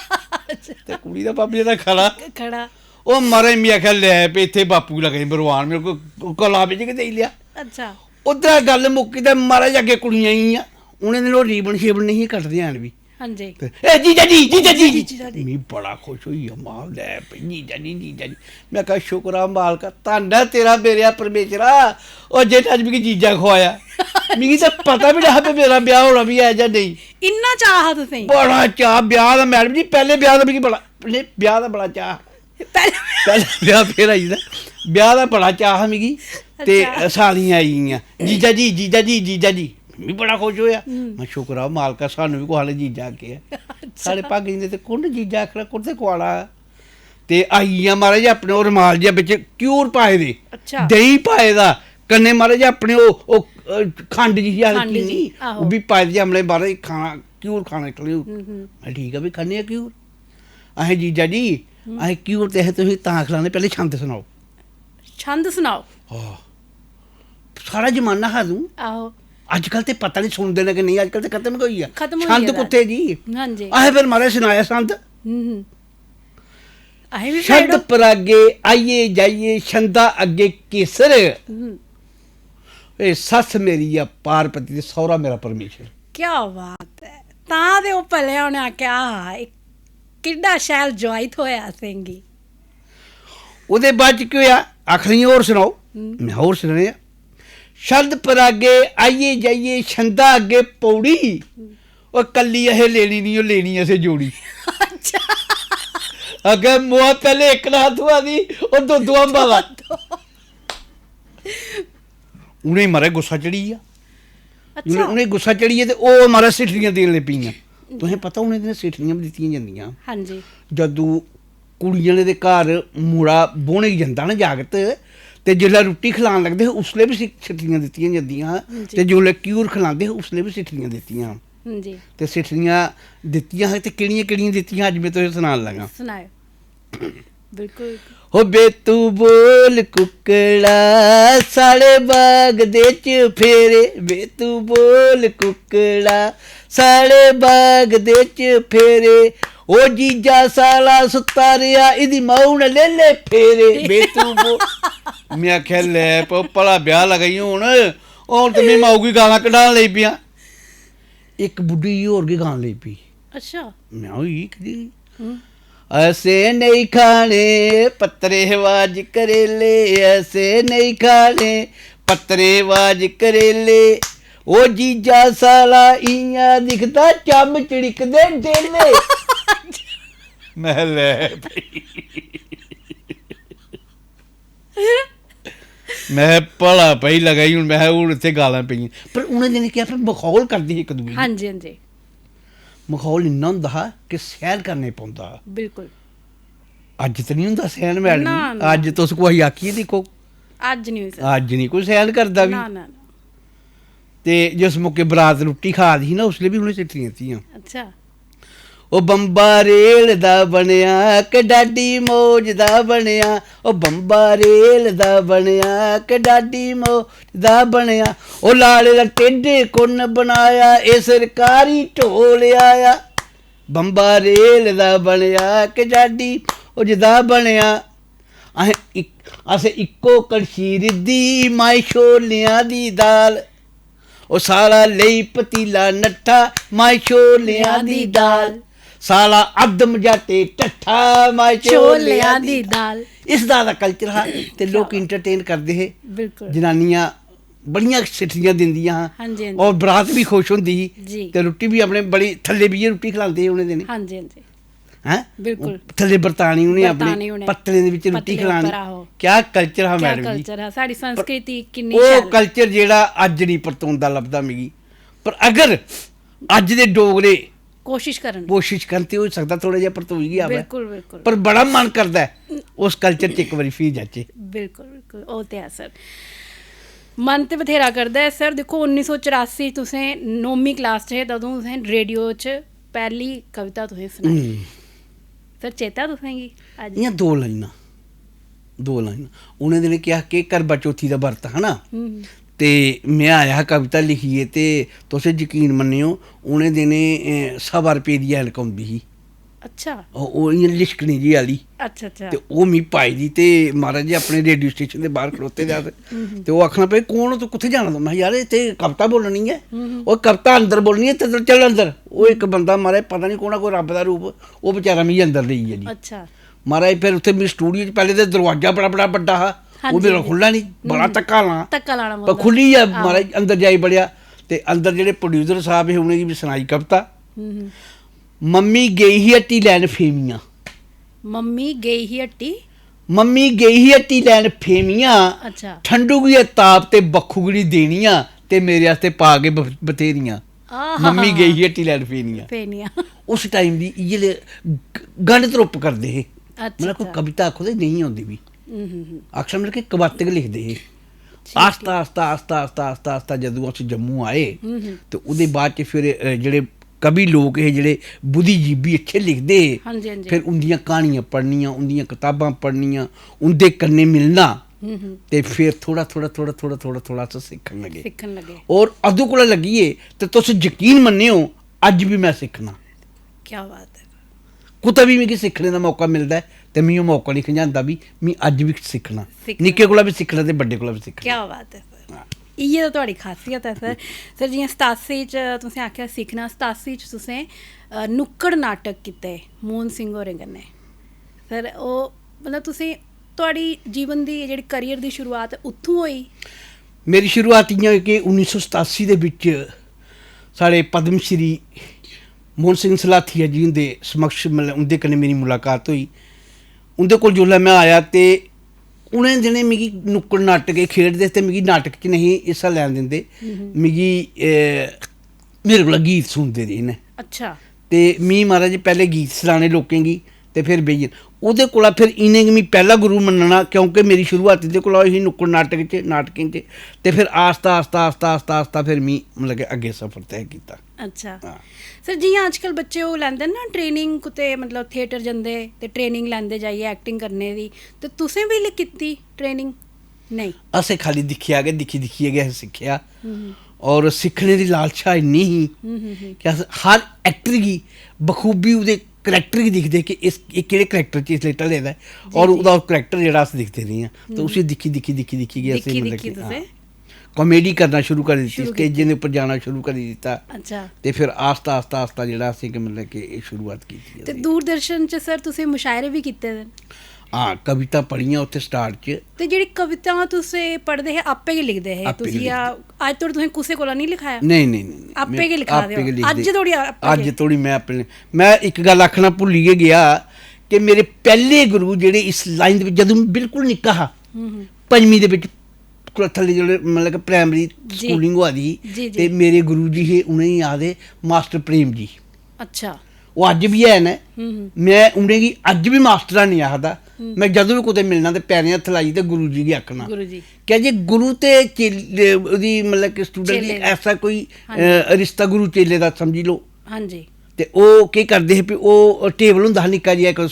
अच्छा। ते कुड़ी दा बापू जेह्ड़ा खड़ा। खड़ा। ओह् महाराज मी आखेआ, "लै भई इत्थै बापू गी लग्गे बरवान, मेरे को गला बिच गै देई लेआ।" अच्छा। उद्धरा गल्ल मुक्की ते महाराज अग्गें कुड़ियां आई गेइयां, उ'नें दिनें ओह् रीबन शीबन नेईं हे कटदे हैन बी। हां जी। ते, "ए जीजा जी, जीजा जी।" जीजा जी। मी बड़ा खुश होई गेआ, "मां लै भई जीजा जी, जीजा जी।" में आखेआ, "शुकर आ मालका, धन्न ऐ तेरा मेरेआ परमेशरा, ओह् जेह्ड़ा अज्ज मिगी जीजा खुआया।" मिगी ते पता बी नेईं हा भई मेरा ब्याह् होना बी ऐ जां नेईं। इन्ना चाऽ हा तुसें? बड़ा चाऽ ब्याह् दा, मैडम जी, पैह्ले ब्याह् दा मिगी बड़ा, नेईं, ब्याह् दा बड़ा चाऽ हा। पैह्ले पैह्ले ब्याह् फिर आई गेदा। ब्याह् दा बड़ा चाऽ हा मिगी। ते अच्छा। सालियां आई गेइयां, "जीजा जी, जीजा जी, जीजा जी।" मी बड़ा खुश होआ। हम्म। में, "शुकर आ मालका, सानू बी कुसै ने जीजा आखेआ।" अच्छा। साढ़े भागें दे ते कु'न जीजा आखना, कु'न ते कुआना। ते आई गेइयां महाराज अपने ओह् रमाल जेहा बिच घ्यूर पाए दे, अच्छा। देहीं पाए दा, कन्नै महाराज अपने ओह्, ओह्, अ, खंड जिसी आखदे खंड जी, चीनी, आहो। ओह् बी पाए दे, अमले महाराज खाना, घ्यूर खाना इक्कले। हम्म, हम्म। में, "ठीक ऐ, भी खन्ने आं घ्यूर।" अहें जीजा जी, हम्म। अहें घ्यूर ते अहें तुसेंगी तां खलाने, पैह्ले छंद सनाओ। छंद सनाओ। आह। साढ़ा जमाना हा अदूं। आहो। अजकल ते पता निं सुनदे न कि नेईं, अजकल ते खत्म गै होई गेआ। खत्म होई छंद गेदा। कुत्थै जी? हां जी। असें फिर महाराज सनाया छंद। हम्म, हम्म। असें बी छंद पढ़ो। परागे आइये जाइये, छंदा अग्गे केसर। हम्म। ए सस्स मेरी ऐ पार्वती ते सौह्रा मेरा परमेश्वर। क्या बात ऐ। तां ते ओह् भलेआं उ'नें आखेआ, "आहा, एह् किड्डा शैल जोआई थ्होआ असेंगी।" ओह्दे बाद च केह् होआ? आखन लगियां, "होर सनाओ।" हम्म। में, "होर सनाने आं।" छंद परागे आइये जाइये, छंदा अग्गे पौड़ी, हम्म। ओह् कल्ली असें लेनी निं, ओह् लेनी असें जोड़ी। अच्छा। अग्गें मोआ पैह्ले इक ना थ्होआ दी, ओह् दो दो अम्बा दा। उ'नेंगी महाराज गुस्सा चढ़ी गेआ। अच्छा। उ'नें, उ'नेंगी गुस्सा चढ़ी गेआ ते ओह् महाराज सिठरियां देन लगी पेइयां। तुसें पता उ'नें दिनें सिठरियां बी दित्तियां जंदियां। हां जी। जदूं कुड़ियें आह्ले दे घर मुड़ा ब्होने गी जंदा ना जागत, ते जिसलै रुट्टी खलान लगदे हे, उसलै बी सि-, सिठरियां दित्तियां जंदियां हां। जी। ते जिसलै घ्यूर खलांदे हे, उसलै बी सिठरियां दित्तियां। हां जी। ते सिठरियां दित्तियां हियां ते केह्ड़ियां-केह्ड़ियां दित्तियां, अज्ज में तुसेंगी सनान लगा। सनाओ। बिल्कुल। हो बेतू बोल कुक्कड़ा साढ़े बाग दे च फेरे, बेतू बोल कुक्कड़ा साढ़े बाग दे च फेरे, ओ जीजा साला सुत्ता रेहा, इदी माऊ ने ले ले फेरे, बेतू बोल। में आखेआ, "लै प-, भला ब्याह् लगा ई हून, हून ते में माऊ गी गालां कढान लगी पेआ।" इक बुड्ढी जी होर गै गान लगी पेई। अच्छा। में, "होई कदी?" हम्म। "असें नेईं खाने पत्तरे बाज करेले, असें नेईं खाने पत्तरे बाज करेले। ओ जीजा साला इ'यां दिखदा, चम्म चड़िकदे डेले।" में, "लै भई।" में, "भला भई लगा ई हून।" में, "हून इत्थै गालां पेइयां।" पर उ'नें दिनें केह्, फिर मखौल करदे हे इक दूए गी। हां जी, हां जी। मखौल इन्ना होंदा हा कि सैह्न करने पौंदा हा। बिल्कुल। अज्ज ते निं होंदा सैह्न, मैडम जी। ना, ना। अज्ज तुस कुसै गी आखियै दिक्खो। अज्ज निं होई सकदा। अज्ज निं कोई सैह्न करदा बी। ना, ना, ना। ते जिस मौके बरात रुट्टी खा दी ही ना, उसलै बी उ'नें सिट्ठियां दित्तियां। अच्छा। "ओ बम्बा रेल दा बनेआ, कडाडी मौज दा बनेआ, ओ बम्बा रेल दा बनेआ, कडाडी मौज दा बनेआ, ओ लाड़े दा ढिड्ड कु'न बनाया, ए सरकारी ढोल आया, बम्बा रेल दा बनेआ, कडाडी मौज दा बनेआ।" असें इक-, असें इक्को कड़छी रिद्धी, माए छोलेआं दी दाल। ओ साला लेई पतीला नट्ठा, माए छोलेआं दी दाल। साला अदम जाटे टट्ठा माए छोलेआं दी दाल। इस दा दा कल्चर हा। ते लोक इंटरटेन करदे हे। बिल्कुल। जनानियां बड़ियां सिट्ठियां दिंदियां हां। हां जी, हां जी। और बरात भी खुश होंदी ही। जी। ते रुट्टी भी अपने बड़ी थल्ले बेहियै रुट्टी खलांदे हे उ'नें दिनें। हां जी, हां जी। हैं? बिल्कुल। थल्ले बरतानी उ'नें बरतानी अपनी उ'नें। पत्तलें दे बिच रुट्टी पत्तलें खलानी। उप्पर, आहो। क्या कल्चर हा क्या मैडम जी। कल्चर हा, साढ़ी संस्कृति किन्नी ओह् शैल। कल्चर जेह्ड़ा अज्ज नहीं परतोंदा लभदा मिगी। पर अगर अज्ज दे डोगरे कोशिश करन। कोशिश करन ते होई सकदा थोड़ा जिहा परतोई गै आवै। बिल्कुल, बिल्कुल। पर बड़ा मन करदा ऐ उस कल्चर च इक बारी फ्ही जाचे। बिल्कुल, बिल्कुल, ओह् ते ऐ सर। मन ते बथेरा करदा ऐ सर। दिक्खो, उन्नी सौ चरासी तुसें नौमीं क्लास च हे, तदूं तुसें रेडियो च पैह्ली कविता तुसें सनाई। सर, चेता तुसें गी अज्ज? इ'यां दो लाइनां, दो लाइनां। उ'नें दिनें केह् हा कि करवा चौथी दा बर्त हा ना, ते में आया हा कविता लिखियै, ते तुस यकीन मन्नेओ, उ'नें दिनें, अ, सवा रपेऽ दी ऐनक औंदी ही। अच्छा। ओह् ओह् इ'यां लिशकनी जी आह्ली। अच्छा, अच्छा। ते ओह् मी पाई दी, ते महाराज जी अपने रेडियो स्टेशन दे बाह्र खड़ोते दे अस। ते ओह् आखना, "भाई, कौन ओ तू, कुत्थै जाना तू?" में, "यार, इत्थै कविता बोलनी ऐ।" "ओह् कविता अंदर बोलनी ऐ, ते चल अंदर।" ओह् इक बंदा, महाराज, पता निं कौन हा, कोई रब्ब दा रूप, ओह् बेचारा मिगी अंदर लेई गेआ जी। अच्छा। महाराज, फिर उत्थै मिगी स्टूडियो च पैह्लें ते दरोआजा बड़ा, बड़ा बड्डा हा, हां ओह् जी, मेरा हां जी। खु'ल्ला निं, बड़ा धक्का लाना। धक्का लाना पर पौंदा। खु'ल्ली गेआ, हां। महाराज, अंदर जाई बड़ेआ। ते अंदर जेह्ड़े प्रोड्यूसर साहब हे, उ'नेंगी बी सनाई कविता। मम्मी गेई ही हट्टी लैन फेमियां। मम्मी गेई ही हट्टी। मम्मी गेई ही हट्टी लैन फेमियां। अच्छा। ठंडू गी ताप ते बक्खुगड़ी देनियां, ते मेरे आस्तै पा के ब-, बथेरियां। आहा। मम्मी गेई ही हट्टी लैन फेमियां। फेनियां। उस टाइम दी इ'यै ले ग-, गंढ त्रुप्प करदे हे। अच्छा, मतलब कोई अच्छा। कविता आखो ते नेईं होंदी बी। हम्म, हम्म, हम्म। आखना मतलब कि कविता गै लिखदे हे। आस्ता आस्ता आस्ता आस्ता आस्ता आस्ता जदूं अस जम्मू आए, ते ओह्दे बाद च फिर, अ, जेह्ड़े कवि लोक हे, जेह्ड़े बुद्धिजीवी अच्छे लिखदे हे, हां जी, हां जी। फिर उंदियां क्हानियां पढ़नियां, उंदियां कताबां पढ़नियां, उंदे कन्नै मिलना, हम्म, हम्म। ते फिर थोड़ा थोड़ा थोड़ा थोड़ा थोड़ा थोड़ा अस सिक्खन लगे। सिक्खन लगे। और अदूं कोला लग्गियै ते तुस यकीन मन्नेओ, अज्ज बी में सिक्खना। क्या बात है। कुतै बी मिगी सिक्खने दा मौका मिलदा ऐ ते मी ओह् मौका निं खंजांदा बी, मी अज्ज बी सिक्खना। सिक्खना। निक्के कोला बी सिक्खना ते बड्डे कोला बी सिक्खना। क्या बात है सर। इ'यै ते थुआढ़ी खासियत ऐ सर। सर, जि'यां सतासी च तुसें आखेआ सिक्खना, सतासी च तुसें, अ, नुक्कड़ नाटक कीते मोहन सिंह होरें कन्नै। सर, ओह् मतलब तुसें, थुआढ़ी जीवन दी जेह्ड़ी करियर दी शुरुआत उत्थूं होई? मेरी शुरुआत इ'यां होई कि उन्नी सौ सतासी दे बिच साढ़े पद्म श्री मोहन सिंह सलाथिया जी हुंदे समक्ष, मतलब, उं'दे कन्नै मेरी मुलाकात होई। उं'दे कोल जिसलै में आया ते उ'नें दिनें मिगी नुक्कड़ नाटक, एह् खेढदे ते मिगी नाटक च नेईं हिस्सा लैन दिंदे। मिगी, ए, मेरे कोला गीत सुनदे रेह् न। अच्छा। ते मी, महाराज, पैह्ले गीत सनाने लोकें गी ते फिर बेहियै। ओह्दे कोला फिर इ'नेंगी मी पैह्ला गुरु मन्नना, क्योंकि मेरी शुरुआत इं'दे कोला होई ही नुक्कड़ नाटक च, नाटकें च। ते फिर आस्ता, आस्ता, आस्ता, आस्ता, आस्ता फिर मी, मतलब कि, अग्गें सफर तय कीता। अच्छा। हां। सर, जि'यां अजकल बच्चे ओह् लैंदे ना ट्रेनिंग, कुतै, मतलब, थिएटर जंदे ते ट्रेनिंग लैंदे जाइयै एक्टिंग करने दी, ते तुसें बी ले-, कीती ट्रेनिंग? नेईं। असें खाली दिक्खेआ गै, दिक्खी दिक्खियै गै असें सिक्खेआ। और सिक्खने दी लालसा इन्नी ही कि अस हर एक्टर गी बखूबी ओह्दे करैक्टर गी दिखदे कि इस, एह् केह्ड़े करैक्टर च इसलै ढले दा ऐ, और ओह्दा ओह् करैक्टर जेह्ड़ा अस दिखदे रेह् आं, ते उसी दिक्खी, दिक्खी, दिक्खी, दिक्खी गै असें, दिक्खी, मतलब दिक्खी कि, तुसें? हां, कॉमेडी करना शुरू करी दित्ती, शुरू स्टेजें दे उप्पर जाना शुरू करी दित्ता। अच्छा। ते फिर आस्ता, आस्ता, आस्ता, आस्ता जेह्ड़ा असें कि, मतलब कि, एह् शुरुआत कीती ते असें। दूरदर्शन च सर तुसें मुशायरे बी कीते दे न? हां, कविता पढ़ियां उत्थै स्टार्ट च। ते जेह्ड़ी कवितां तुस एह् पढ़दे हे, आपे गै लिखदे हे आपे गै तुस, जां अज्ज तोड़ी तुसें कुसै कोला नहीं लिखाया? नेईं, नेईं, नेईं, नेईं। आपे में गै लिखा दे आपे ओ? गै लिखदे। अज्ज तोड़ी आपे अज्ज गै? तोड़ी में अपने, में इक गल्ल आखना भुल्ली गै गेआ कि मेरे पैह्ले गुरु जेह्ड़े इस लाइन दे बिच, जदूं में बिल्कुल निक्का हा, पंजमीं दे बिच, कोला थल्ले जेल्लै, मतलब कि, प्राइमरी जी। स्कूलिंग होआ दी ही, जी, जी। ते मेरे गुरु जी हे, उ'नेंगी आखदे मास्टर प्रेम जी। अच्छा। ओह् अज्ज बी हैन। में उ'नेंगी अज्ज बी मास्टरा नेईं आखदा। में जदूं बी कुतै मिलना ते पैरें हत्थ लाइयै ते गुरु जी गी आखना। गुरु जी। क्या जे गुरु ते चेले, ओह्दी, मतलब कि, स्टूडेंट दी चेले दा। ऐसा कोई, हां अ, रिश्ता गुरु चेले दा, समझी लैओ। हां जी। ते ओह् केह् करदे हे, भी ओह् टेबल होंदा हा निक्का जेहा, इक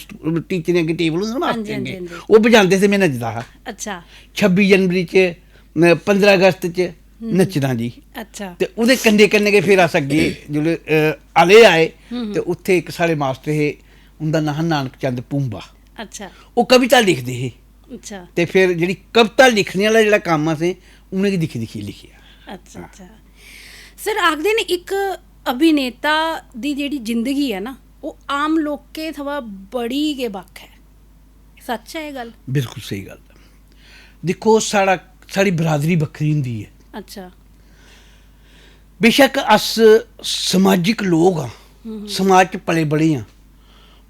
टीचरें अग्गें टेबल होंदा ना, हां मास्टरें जी, हां जी, अग्गें, हां जी। ओह् बजांदे हे ते में नचदा हा। अच्छा। छब्बी जनवरी च, अ, पंदरां अगस्त च नच्चना जी। अच्छा। ते ओह्दे कन्नै कन्नै गै फिर अस अग्गें जिसलै, अ, आले आए, ते उत्थै इक साढ़े मास्टर हे, उं'दा नांऽ हा नानक चंद भुंबा। अच्छा। ओह् कविता लिखदे हे। अच्छा। ते फिर जेह्ड़ी कविता लिखने आह्ला जेह्ड़ा कम्म असें उ'नेंगी दिक्खी दिक्खियै लिखेआ। अच्छा, अच्छा। सर, आखदे न इक अभिनेता दी जेह्ड़ी जिंदगी ऐ ना, ओह् आम लोकें थमां बड़ी गै बक्ख ऐ। सच्च ऐ एह् गल्ल? बिल्कुल स्हेई गल्ल ऐ। दिक्खो, साढ़ा साढ़ी बरादरी बक्खरी होंदी ऐ। अच्छा। बेशक अस समाजिक लोक आं, समाज च पले बड़े आं,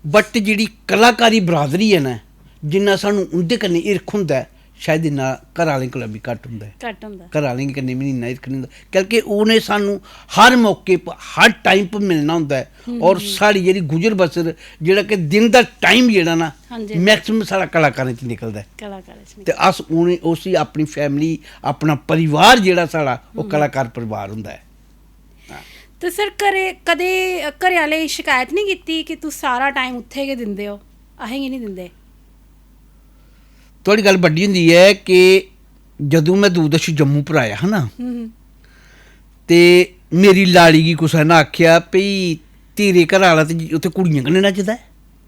बट जेह्ड़ी कलाकारी बरादरी ऐ ना, जिन्ना सानूं उं'दे कन्नै हिरख होंदा ऐ, शायद इन्ना घरै आह्लें कोला बी घट्ट होंदा ऐ। घट्ट होंदा। घरै आह्लें कन्नै बी इन्ना हिरख निं होंदा, क्योंकि उ'नें सानूं हर मौके पर, हर टाइम पर मिलना होंदा ऐ। और साढ़ी जेह्ड़ी गुजर बसर, जेह्ड़ा कि दिन दा टाइम जेह्ड़ा ना, हां जी। मैक्सिमम साढ़ा कलाकारें च निकलदा ऐ। कलाकार च ते अस उ'नें उसी अपनी फैमिली, अपना परिवार जेह्ड़ा साढ़ा, ओह् कलाकार परिवार होंदा ऐ। ते सर, घरे कदें घरे आह्ले शकैत नहीं कीती कि तुस सारा टाइम उत्थै गै दिंदे ओ, असें गी नहीं दिंदे? थुआढ़ी गल्ल बड्डी होंदी ऐ कि जदूं में दूरदर्शन जम्मू पर आया हा ना, हम्म। ते मेरी लाड़ी गी कुसै ने आखेआ, "भई, तेरे घरै आह्ला ते उत्थै कुड़ियें कन्नै नचदा ऐ।"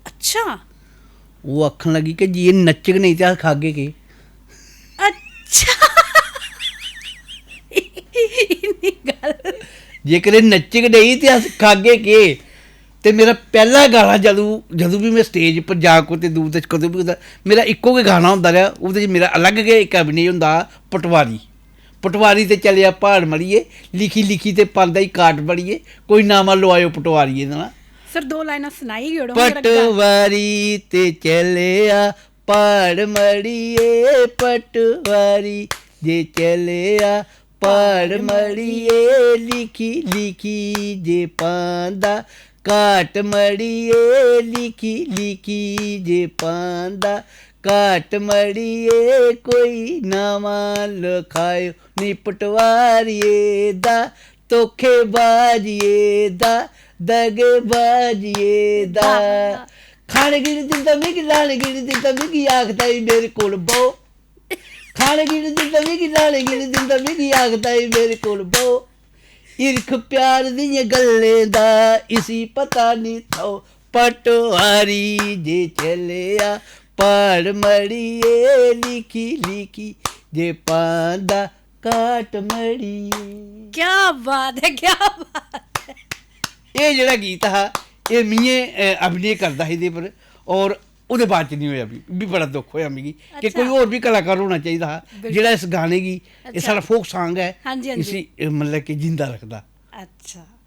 अच्छा। ओह् आखन लगी कि "जे एह् नच्चग नेईं ते अस खागे केह्?" अच्छा। इन्नी गल्ल। जेकर एह् नच्चग नेईं ते अस खागे केह्? ते मेरा पैह्ला गाना, जदूं जदूं बी में स्टेज पर जां कुतै दूर दे कदूं बी कुतै, मेरा इक्को गै गाना होंदा रेहा, ओह्दे च मेरा अलग गै इक अभिनय होंदा हा, पटवारी। पटवारी ते चलेआ प्हाड़ मड़ियै, लिखी लिखी ते पांदा ई काट बड़ियै, कोई नामा लोआएओ पटवारिये दा ना। सर, दो लाइनां सनाई गै ओड़ो, मेरा गाना। पटवारी ते चलेआ प्हाड़ मड़ियै, पटवारी जे चलेआ प्हाड़ मड़ियै, लिखी लिखी जे पांदा काट मड़ियै, लिखी लिखी जे पांदा काट मड़ियै, कोई नामा लखाएओ नी पटवारिये दा, धोखेबाजिये दा, दगेबाजिये दा। खाने गी नी दिंदा मिगी, लाने गी नी दिंदा मिगी, आखदा ई मेरे कोल बो। खाने गी नी दिंदा मिगी, लाने गी नी दिंदा मिगी, आखदा ई मेरे कोल बो। हिरख प्यार दियें गल्लें दा इसी पता नी थो। पटवारी जे चलेआ प्हाड़ मड़ियै, लिखी लिखी जे पांदा काट मड़ियै। क्या बात है, क्या बात है। एह् जेह्ड़ा गीत हा, एह् मियें, अ, अभिनय करदा हा एह्दे पर, और ओह्दे बाद च निं होआ, भी भी बड़ा दुख होआ मिगी कि अच्छा। कोई होर बी कलाकार होना चाहिदा हा, बिल्कुल। जेह्ड़ा इस गाने गी, एह् अच्छा। साढ़ा फोक सांग ऐ, हां जी, हां जी। इसी, अ, मतलब कि जिंदा रखदा। अच्छा।